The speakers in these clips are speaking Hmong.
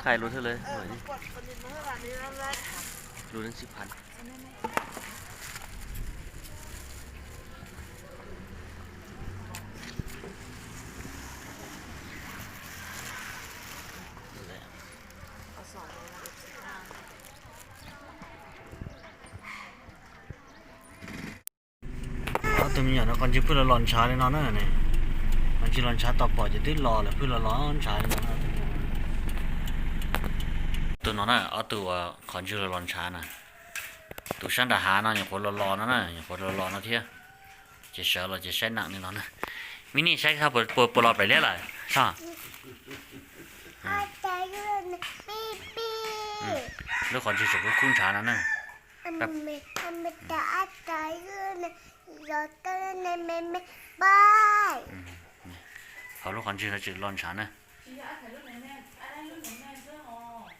Khai lub thwb lawm, lub nees tsis phav. Ob tug me nyuam no qhov ntswg pheej los los ntshav li no na. Qhov ntswg los ntshav tos pom ces twb los lawm, pheej los los ntshav li no. Tus no na, ob tug uas qhov ntswg los los ntshav na. Tus sab nram hav no nyuam qhuav los los no na, nyuam qhuav los los no thiab. Ces sawv los ces saib neem li no na. Vij Nij saib puas los pem liab lawm soj. Lub qhov ntswg tseem kub kub ntshav no na. Hauv lub qhov ntswg no tseem los ntshav na.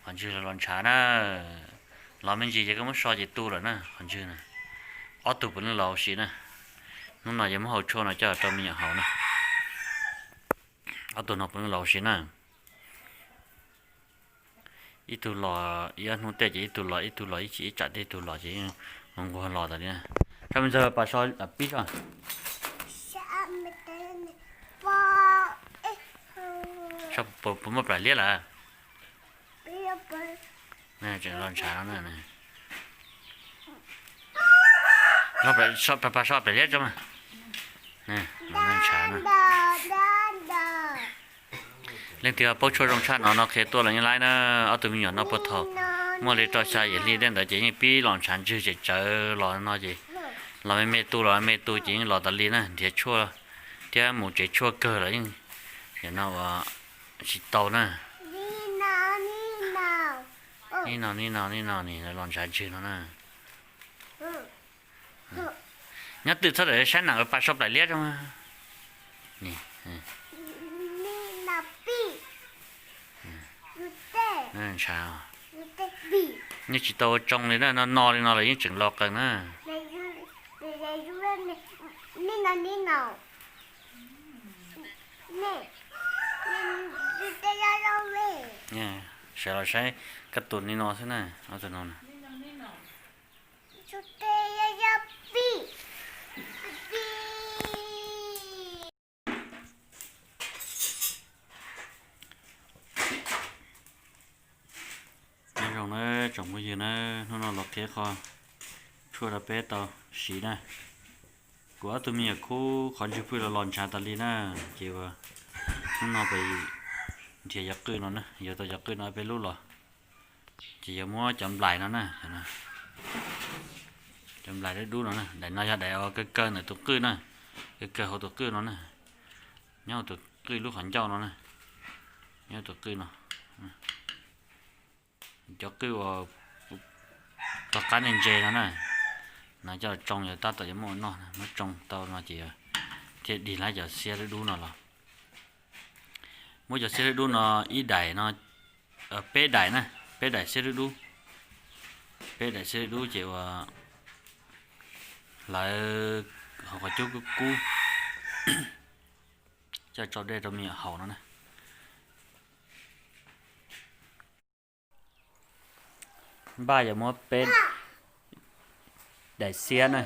Qhov ntswg los los ntshav na. Los me ntsis ces koj muab so ces tu lawm na qhov ntswg na. Ob tug puav leej los huv si na. Hnub no yuav muab hau tshuaj no coj rau me nyuam haus na. Ob tug no puav leej los huv si na. Ib tug los ib ob hnub tej ces ib tug los, ib tug los ib chim ib tsam tej, ib tug los ces nquag los tas li na. Soj me ntxawg pas so pib soj. Puas muaj plam liab lawm? Tseem los ntshav no na. Pas so plam liab tso mas. Los ntshav na. Leej twg paub tshuaj zoo tshaj no no qhia tuaj los yeej laib na. Ob tug me nyuam no puag thaum muaj li rau xya yim hli tej ntawd ces yeej pib los ntshav ntswg ces tsawv los no ces los me me tu los me tu ces yeej los tas li na, nrhiav tshuaj thiab mus tsev tshuaj kawg los yeej no ua tsis tau na. Nij no nij no nij no nij no nis los ntshav ntswg no na. Nyob twm txhob tawm saib neem uas pas so plam liab zoo. Ntshav, nej tsis tau ua tsoo li na, no no li no los yeej tseem los qees na. Sawv los saib kab tus ni no xwb na, ob tug no. Nyob zoo na tsoom phooj ywg na, hnub no los qhia qho tshuaj rau peb tau siv na. Kuv ob tug me nyuam khub qhov ntswg pheej los los ntshav tas li na, ces hnub no pem nrhiav cov qwj no na, yuav tau cov qwj no peb lub los, ces yuav muab cov nplais no na, cov nplais dub dub no na, daim no yog daim uas kaw kaw ntawm tus qwj na, kaw kaw hauv tus qwj no na, nyob hauv tus qwj lub qhov ncauj no na, nyob tus qwj no. Cov qwj uas rov qab ntse ntse no na, no coj los tsoo yuav tab tom yuav muaj ua noj, muab tsoo tau no ces thiaj dig lab cov xiab dub dub no los. Muab cov xiab dub dub no ib daim no, peb daim na, peb daim xiab dub dub, peb daim xiab dub dub ces uas hlawv hauv qhov cub kub kub, coj tsau dej rau me nyuam haus no na. Npaj yuav muab peb daim xiab na,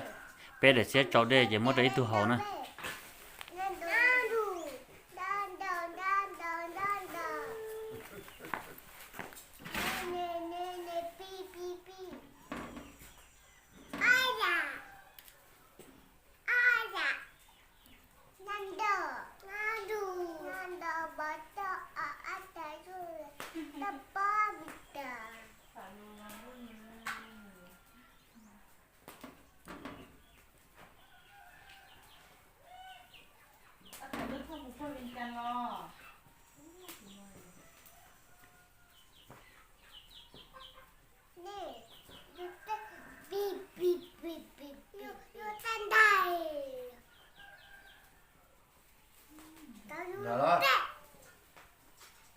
peb daim xiab tsau dej ces muab rau ib tug haus na.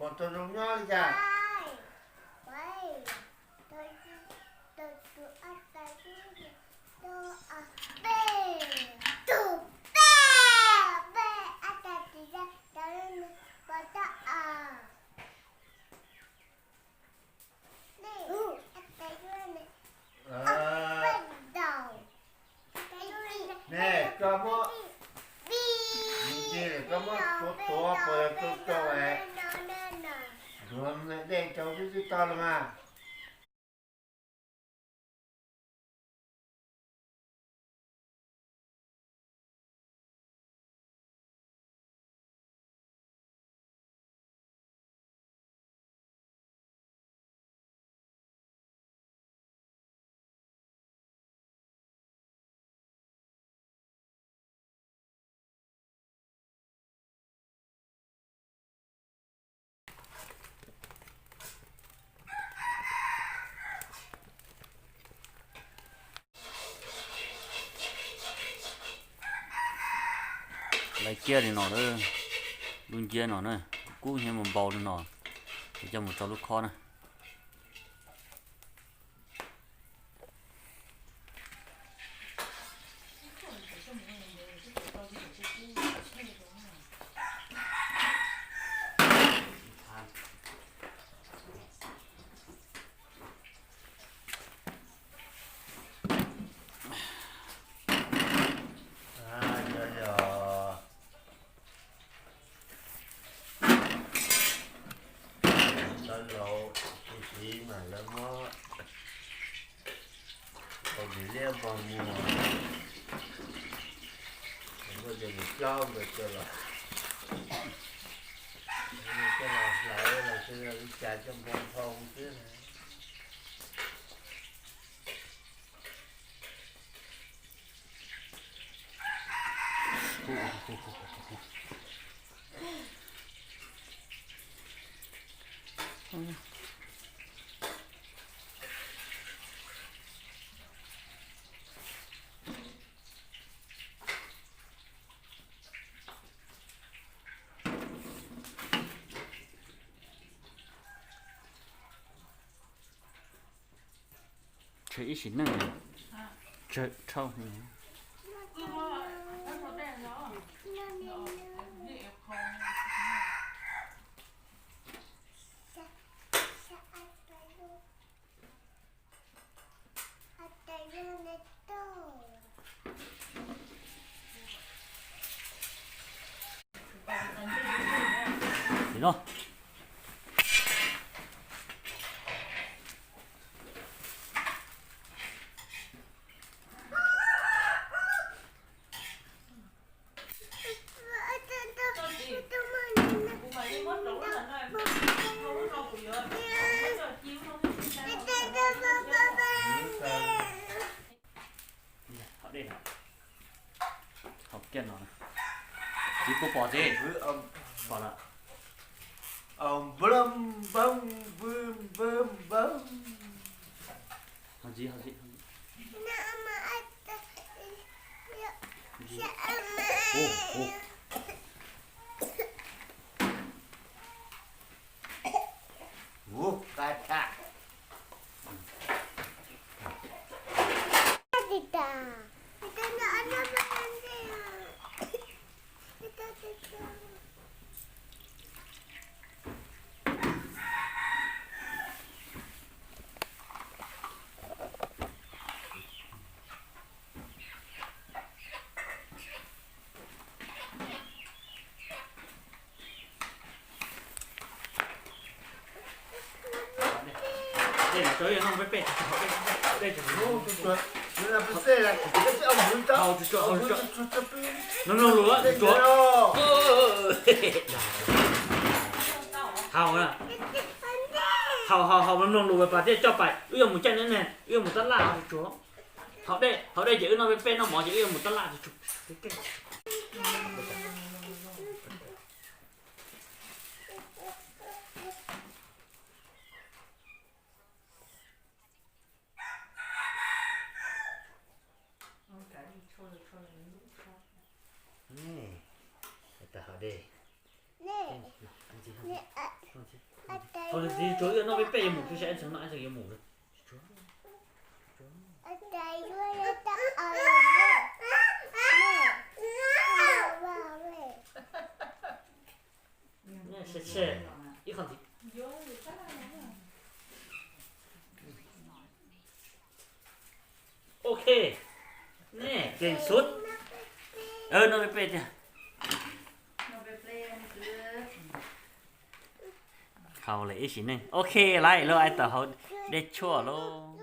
Pom tus zoo nyob li cas? Dej rau twb twb tau los mas. Lawv ciaj li no, lub nciab no na, kub hnyiab npaum npaum li no, ces coj mus rau lub khob na. Tau laus, tus txiv mas lawv muab tau nws liab npog muag, muab cov nws plaub ntawd coj los, coj los hlawv los xyov li cas coj npog nphoo xwb na. Tseg ib sim neej, tsawg dhau. Tim no. Hauv dej no. Hauv kiag no. Txiv puas pom txiv? Pom lawm. Npam npam npam npam. Hauv ntxiv, hauv ntxiv. Ntxiv. Ub, ub. Ub, qab tshaj. Dej no tso, noj peb pem, dej tsis mus. Mloog lus, tsuav. Haus, haus, haus, mloog lus pas thiaj coj pais, wb yuav mus caij neb ne, wb yuav mus tab laj tsuav. Haus dej, haus dej ces wb noj peb pem, noj mov ces wb yuav mus tab laj tsuav. Tag haus dej. Haus ntxiv, tsuav, wb noj peb pem yuav mus, tsis saib ntxeev no ntxeev yuav mus. Ib qho ntxiv. Ok. Nej, keej xwb. Noj peb pem tiag. Tau lawm ib sim neej. Ok, lawv los hais tawm hauv dej tshuaj lauj.